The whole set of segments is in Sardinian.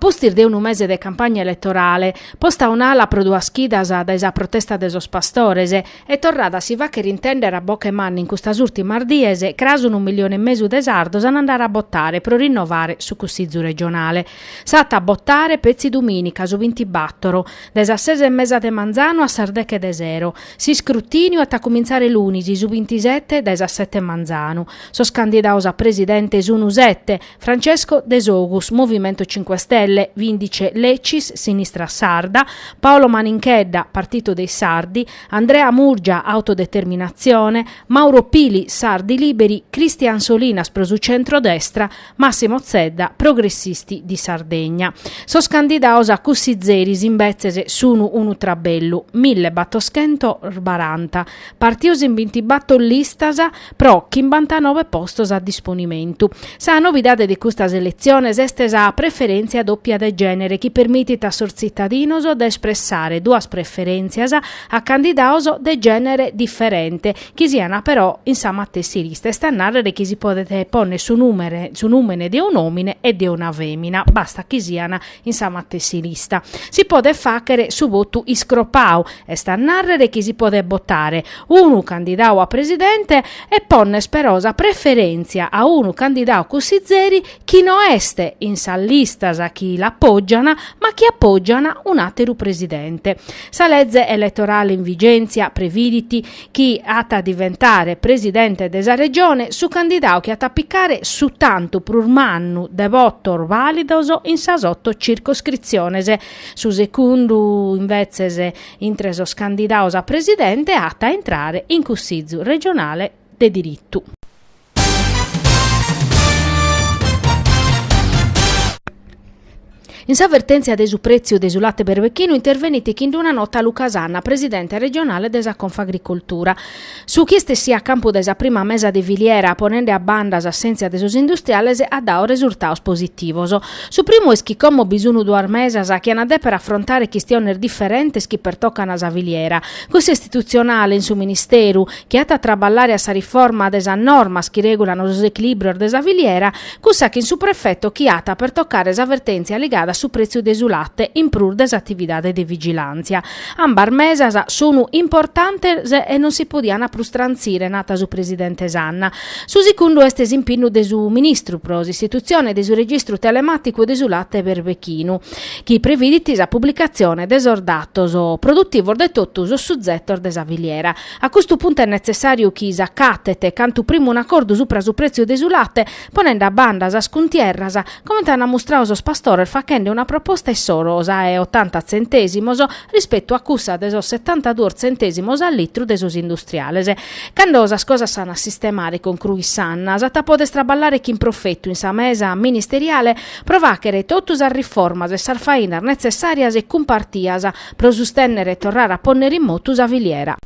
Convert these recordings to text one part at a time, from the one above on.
pustis de unu mese de campagna eletorale, posta a un'ala pro duas chidas dae sa protesta de sos pastores e torrada a si fàghere intèndere a boche manna in custas ùrtimas dies, cras unu millione e mesu de sardos an a andare a botare pro rinnovare su Cussizu regionale. S'at a botare petzi dumìnica, su bintibàtoro, dae sas ses e mesa de manzanu a sas deche de sero. S'iscrutìniu at a cumintzare lunis, su bintisete, dae sas sete manzanu. Sos candidados a presidente sunu sete, Francesco Desogus, Movimento Cinque Stelle, Vindice Lecis, Sinistra Sarda, Paolo Maninchedda, Partito dei Sardi, Andrea Murgia, Autodeterminatzione, Mauro Pili, Sardi Liberi, Christian Solinas pro su centrodestra, Massimo Zedda, Progressisti di Sardegna. Sos candidados a cussizeris imbetzes sunu unu trabellu, millebattoschentos baranta, partidos in bintibattor listas pro chimbantanoe postos a disponimentu. Sa novidade de custas eletziones est sa preferèntzia dòpia de gènere chi permitit a sos tzitadinos de espressare duas preferèntzias a candidados de gènere diferente, chi siant però in sa matessi lista, est a nàrrere chi si podet pònnere su nùmene su nùmene de un'òmine e de una fèmina, bastat chi siant in sa matessi lista. Si podet fàghere su votu iscropadu, est a nàrrere chi si podet botare unu candidadu a presidente e pònnere però sa preferèntzia a unu candidadu cussizeri chi no est in sas listas chi l'apògiant ma chi apògiant un'àteru presidente. Sa leze eletorale in vigèntzia previdit chi at a diventare presidente de sa Regione su candidadu chi at a picare su tantu prus mannu de votos vàlidos in sas oto circoscritziones. Su segundu, imbetzes, intre sos candidados a presidente at a intrare in Cussizu regionale de diritu. In sa vertèntzia de su prètziu de su late berbechinu intervenit chin d'una nota Luca Sanna, presidente regionale de sa Confagricoltura. Su chi est essiu a campu dae sa prima mesa de filiera ponende a banda s'assèntzia de sos industriales at dadu resurtados positivos. Su primu est chi como bi sun duas mesas chi an a dèpere afrontare chistiones diferentes chi pertocan sa filiera, cussa istitutzionale in su Ministeru, chi at a traballare a sa riforma de sas normas chi règulan sos echilìbrios de sa filiera, cussa chin su prefeto chi at a pertocare sa vertèntzia ligada a su prètziu de su late in prus de s'atividade de vigilàntzia. Ambas mesas sunu importantes e non si podiant prus trantzire, nat su presidente Sanna. Su segundu est s'impinnu de su ministru pro s'istitutzione de su registru telemàticu de su late berbechinu, chi previdit sa publicatzione de sos datos produtivos de totu sos suzetos de sa filiera. A custu puntu est netzessàriu chi s'acatet cantu primu un'acordu supra su prètziu de su late, ponende a banda sas cuntierras, comente ant mustradu sos pastores faghende una proposta issoro sa 'e otanta tzentèsimos rispetu a cussa de sos setantaduos tzentèsimos a litru de sos industriales. Cando sas cosas s'an a sistemare, concruit Sanna, s'at a poder traballare chin profetu in sa mesa ministeriale pro fàghere totu sas riformas e sas fainas netzessàrias e cumpartias pro sustènnere e torrare a pònnere in motu sa filiera.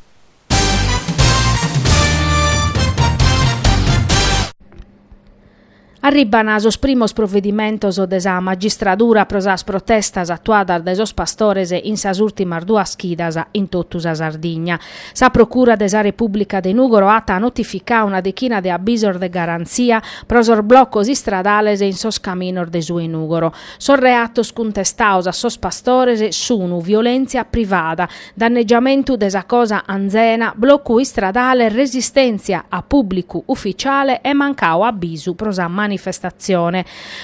Arribant sos primos provedimentos de sa magistradura pro sas protestas atuadas dae sos pastores in sas ùrtimas duas chidas in totu sa Sardigna. Sa Procura de sa Repùblica de Nùgoro at notificadu una dechina de abisos de garantzia pro sos blocos istradales in sos caminos de su 'e Nùgoro. Sos reatos cuntestados a sos pastores sun violèntzia privada, dannegiamentu de sa cosa anzena, blocu istradale, resistèntzia a pùblicu uficiale e mancadu abisu pro sa manifestatzione.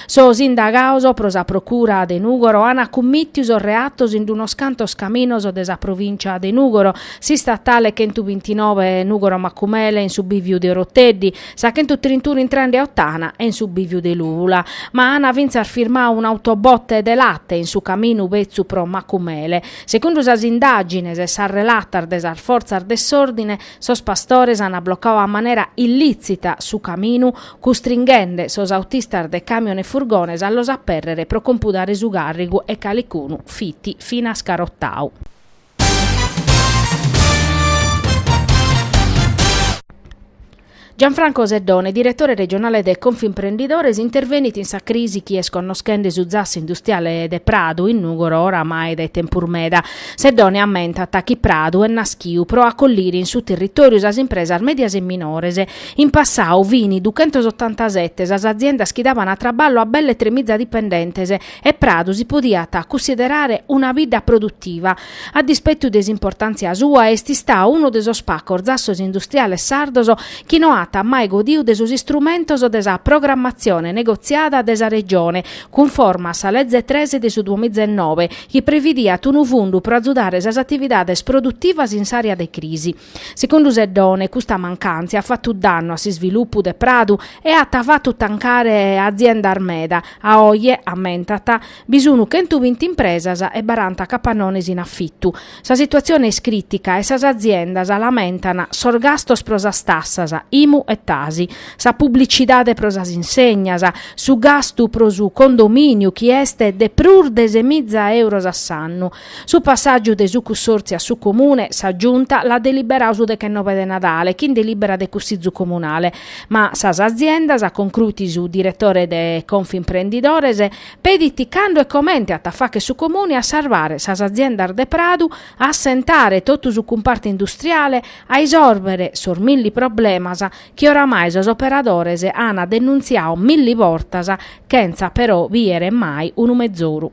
Sos indagados pro sa Procura de Nùgoro ant cummìtidu sos reatos in unos cantos caminos de sa provìncia de Nùgoro, s'istatale chentubintinoe Nùgoro-Macumele in su bìviu de Oroteddi, sa chentutrintuno intrende a Ottana e in su bìviu de Lùvula, ma an fintzas firmadu un'autobote de late in su caminu betzu pro Macumele. Segundu sas indàgines e sas relatas de sas fortzas de s'òrdine, sos pastores an blocadu a manera illìtzita su caminu, custringhende sos autistas de camion e furgones a los apèrrere pro compudare su càrrigu e calicunu fit finas carotadu. Gianfranco Seddone, diretore regionale de Confimprendidores, intervenit in sa crisi chi est connoschende su zassu industriale de Pradu in Nùgoro oramai dae tempus meda. Seddone ammentat chi Pradu est naschiu pro acollire in su territòriu sas impresas mèdias e minores. In passau fin duchentosottantasete sas aziendas chi daban traballu a belle tremiza dipendentes e Pradu si podiat cussiderare una bidda produtiva. A dispetu de s'importàntzia sua est istau unu de sos pacos zassos industriales sardos chi no at mai godiu de sos istrumentos de sa programmatzione negotziada de sa Regione, cunforma a sa leze tres de su duamiza e noe, chi previdiat unu fundu pro azudare sas atividades produtivas in s'àrea de crisi. Segundu Seddone, custa mancàntzia at fatu dannu a s'isvilupu de Pradu e at fatu tancare aziendas meda. A oje, ammentat, bi sun chentubinti impresas e baranta capannones in afitu. Sa situatzione est crìtica e sas aziendas lamentan sos gastos pro sas tassas, IMU e TASI, sa publicidade pro sas insegnas, su gastu pro su condomìniu chi est de prus de semiza euros a s'annu. Su passàgiu de su cussòrtziu a su Comune, sa Giunta l'at deliberadu su dechenobe de Nadale chin delìbera de Cussizu Comunale, ma sas aziendas, concruit su diretore de Confimprendidores, pedint cando e comente at a fàghere su Comune a sarvare sas aziendas de Pradu, a assentare totu su cumpartu industriale, a isòrbere sos milli problemas chi oramai sos operadores ant denuntziadu milli bortas chentza però bìere mai unu mezoru.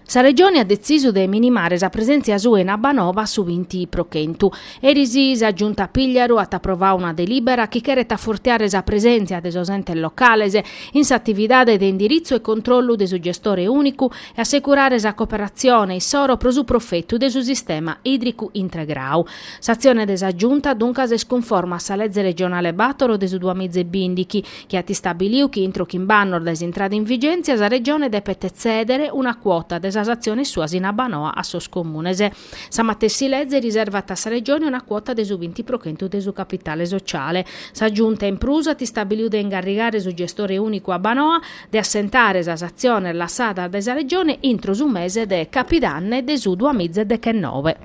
Sa Regione at detzisu de minimare sa presèntzia sua in Abbanoa a su binti pro chentu. Eris sa Giunta Pigliaru at aprovadu una delìbera chi cheret afortiare sa presèntzia de sos entes locales in s'atividade de indiritzu e controllu de su gestore ùnicu e assecurare sa cooperatzione issoro pro su profetu de su sistema ìdricu integradu. S'atzione de sa Giunta duncas est cunforma a sa leze regionale bàtoro de su duamiza e bìndichi, chi at istabiliu chi intro chimb'annos dae s'intrada in vigèntzia sa Regione depet tzèdere una cuota de sas atziones suas in Abbanoa a sos Comunes. Sa matessi leze riservat a sa Regione una cuota de su binti pro chentu de su capitale sociale. Sa Giunta in prus at istabiliu de ingarrigare su gestore ùnicu Abbanoa de assentare sas atziones lassadas dae sa Regione intro su mese de capidanne de su duamiza e dechenobe.